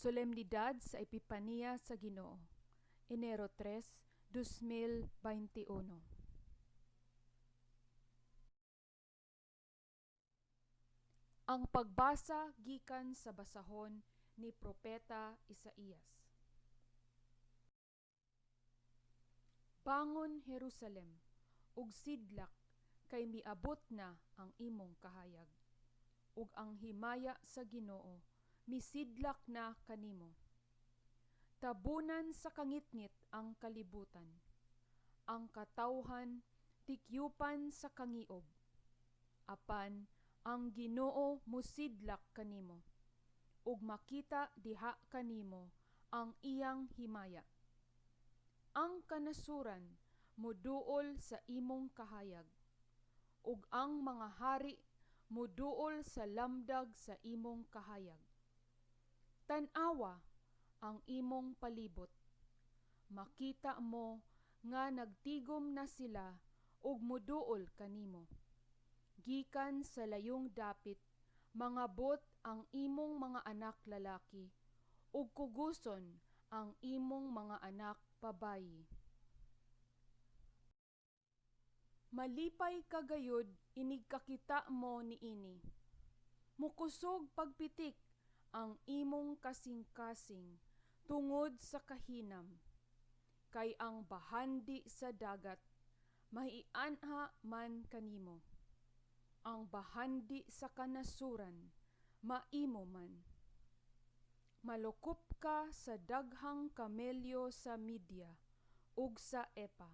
Solemnidad sa Epipania sa Ginoo, Enero 3, 2021. Ang pagbasa gikan sa basahon ni propeta Isaías. Bangon, Jerusalem, ug sidlak kay miabot na ang imong kahayag, ug ang himaya sa Ginoo misidlak na kanimo. Tabunan sa kangitngit ang kalibutan, ang katawhan tikyupan sa kangiob. Apan ang Ginoo mosidlak kanimo, ug makita diha kanimo ang iyang himaya. Ang kanasuran moduol sa imong kahayag, ug ang mga hari moduol sa lamdag sa imong kahayag. Tan-awa ang imong palibot. Makita mo nga nagtigom na sila ug moduol kanimo. Gikan sa layong dapit mangabot ang imong mga anak lalaki ug kuguson ang imong mga anak babayi. Malipay ka gayud inig kakita mo niini. Mokusog pagpitik ang imong kasingkasing tungod sa kahinam, kay ang bahandi sa dagat maianha man kanimo. Ang bahandi sa kanasuran maimo man. Malukop ka sa daghang kamelyo sa Media ug sa Epa.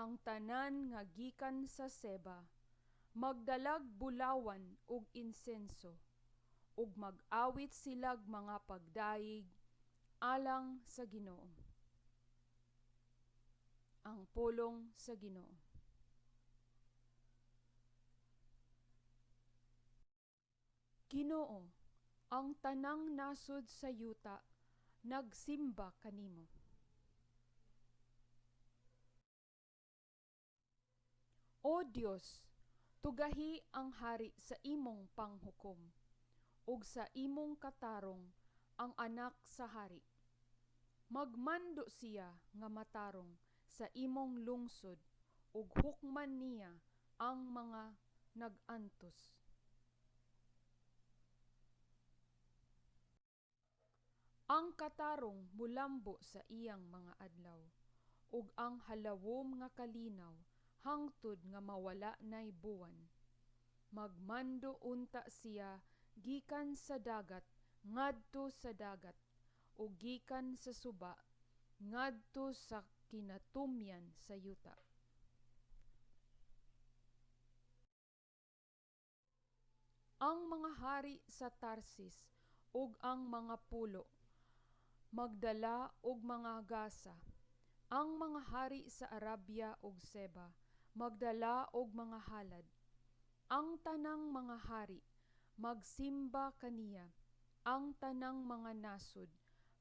Ang tanan nga gikan sa Seba magdalag bulawan ug insenso, ug mag-awit silag mga pagdayeg alang sa Ginoo. Ang pulong sa Ginoo. Ginoo, ang tanang nasod sa yuta nagsimba kanimo. O Dios, tugahi ang hari sa imong panghukom, ug sa imong katarong ang anak sa hari. Magmando siya nga matarong sa imong lungsod, ug hukman niya ang mga nag-antos. Ang katarong molambo sa iyang mga adlaw, ug ang halawom nga kalinaw hangtod nga mawala nay buwan. Magmando unta siya gikan sa dagat ngadto sa dagat, ug gikan sa suba ngadto sa kinatumyan sa yuta. Ang mga hari sa Tarsis ug ang mga pulo magdala og mga gasa. Ang mga hari sa Arabia ug Seba magdala og mga halad. Ang tanang mga hari magsimba kaniya, ang tanang mga nasod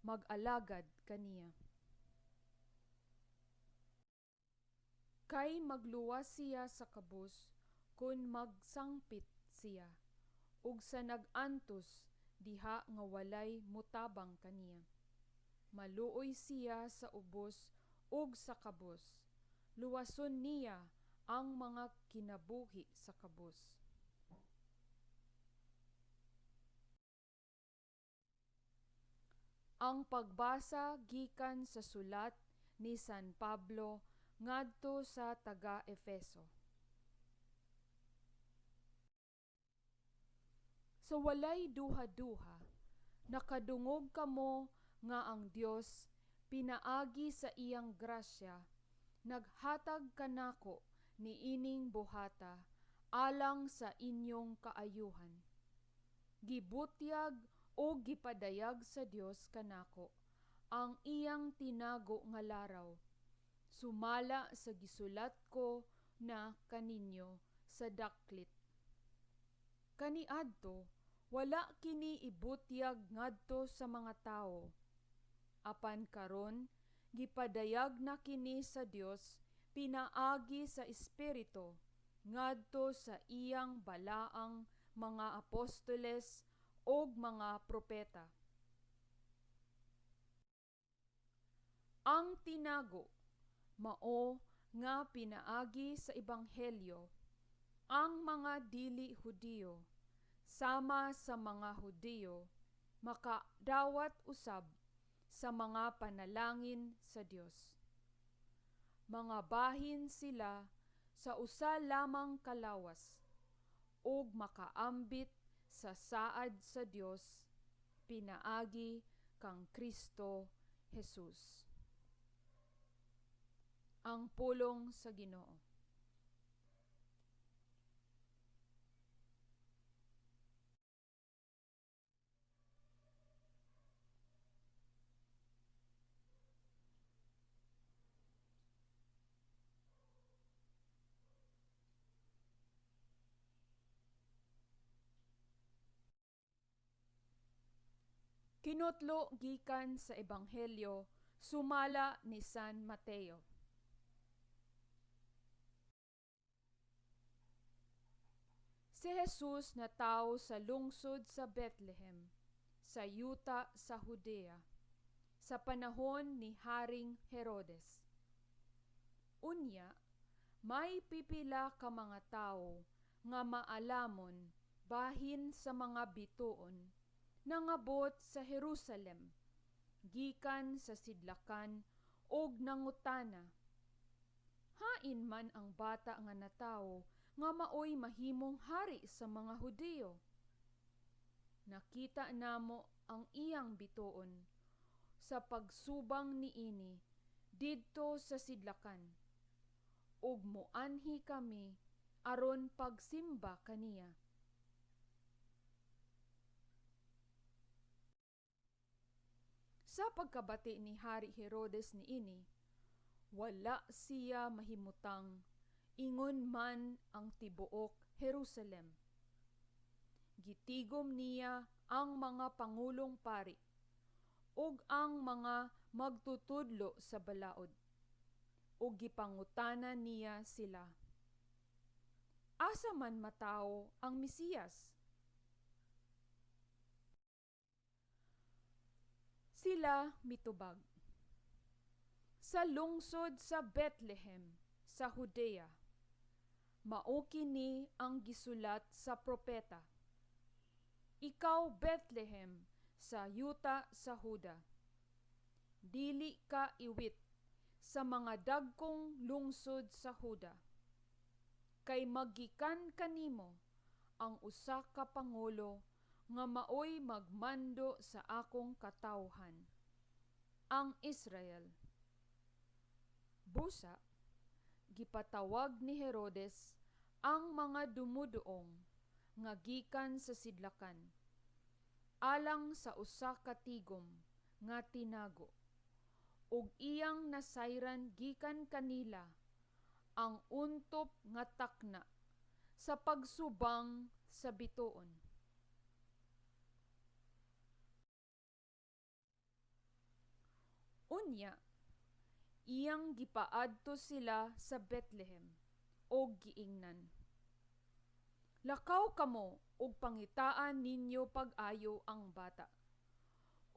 mag-alagad kaniya. Kay magluwas siya sa kabus kon magsangpit siya, ug sa nag-antos diha nga walay motabang kaniya. Maluoy siya sa ubos ug sa kabus, luwason niya ang mga kinabuhi sa kabus. Ang pagbasa gikan sa sulat ni San Pablo ngadto sa taga-Efeso. Sa walay duha-duha, nakadungog kamo nga ang Dios pinaagi sa iyang grasya naghatag kanako niining buhata alang sa inyong kaayuhan. Gibutyag o gipadayag sa Dios kanako ang iyang tinago nga laraw, sumala sa gisulat ko na kaninyo sa daklit. Kaniadto wala kini ibutyag ngadto sa mga tawo, apan karon gipadayag na kini sa Dios pinaagi sa Espiritu ngadto sa iyang balaang mga apostoles ug mga propeta. Ang tinago mao nga pinaagi sa ebanghelyo ang mga dili Hudiyo sama sa mga Hudiyo makadawat usab sa mga panalangin sa Dios. Mga bahin sila sa usa lamang ka lawas ug makaambit sa saad sa Dios pinaagi kang Kristo Jesus. Ang pulong sa Ginoo. Kinutlo gikan sa Ebanghelyo sumala ni San Mateo. Si Jesus natawo sa lungsod sa Bethlehem, sa yuta sa Judea, sa panahon ni Haring Herodes. Unya, may pipila ka mga tawo nga maalamon bahin sa mga bituon nangabot sa Jerusalem gikan sa sidlakan og nangutana, hain man ang bata nga natawo nga maoy mahimong hari sa mga Hudiyo? Nakita namo ang iyang bituon sa pagsubang niini didto sa sidlakan, ug moanhi kami aron pagsimba kaniya. Sa pagkabati ni Hari Herodes niini, wala siya mahimutang, ingon man ang tibuok Jerusalem. Gitigom niya ang mga pangulong pari ug ang mga magtutudlo sa balaod, ug gipangutana niya sila, asa man matawo ang Mesiyas? Sila mitubag, sa lungsod sa Bethlehem sa Judea. Mao kini ang gisulat sa propeta, ikaw Bethlehem sa yuta sa Huda, dili ka iwit sa mga dagkong lungsod sa Huda, kay maggikan kanimo ang usa ka pangulo nga maoy magmando sa akong katawhan, ang Israel. Busa, gipatawag ni Herodes ang mga dumuduong nga gikan sa sidlakan, alang sa usa ka tigom nga tinago, ug iyang nasayran gikan kanila ang untop nga takna sa pagsubang sa bituon. Unya, iyang gipaadto sila sa Bethlehem og giingnan, lakaw kamo ug pangitaan ninyo pag-ayo ang bata,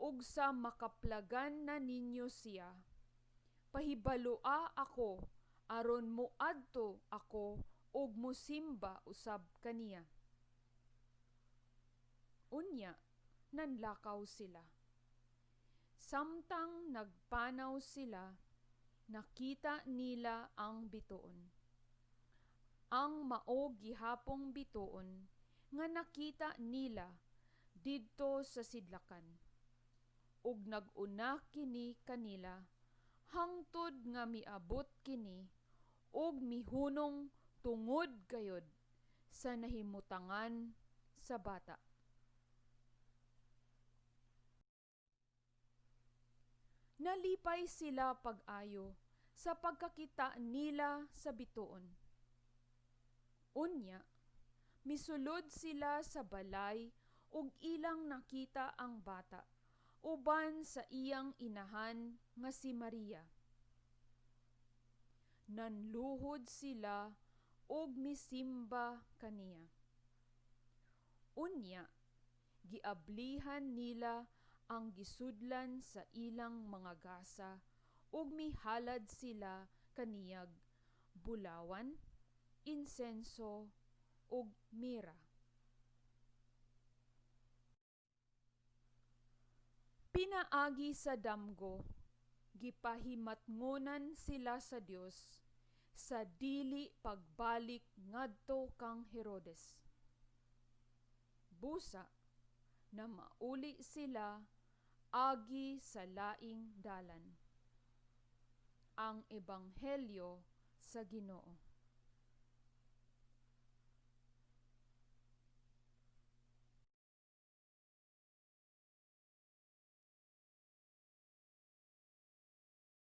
ug sa makaplagan na ninyo siya, pahibaloa ako aron moadto ako ug mosimba usab kaniya. Unya, nanlakaw sila. Samtang nagpanaw sila, nakita nila ang bituon. Ang mao gihapong bituon nga nakita nila didto sa sidlakan. Ug nag-una kini kanila hangtod nga miabot kini ug mihunong tungod gayod sa nahimutangan sa bata. Nalipay sila pag-ayo sa pagkakita nila sa bituon. Unya, misulod sila sa balay ug ilang nakita ang bata uban sa iyang inahan nga si Maria. Nanluhod sila ug misimba kaniya. Unya, giablihan nila ang gisudlan sa ilang mga gasa ug mihalad sila kaniyag bulawan, insenso ug mira. Pinaagi sa damgo, gipahimatngonan sila sa Dios sa dili pagbalik ngadto kang Herodes. Busa na mauli sila agi sa laing dalan. Ang Ebanghelyo sa Ginoo.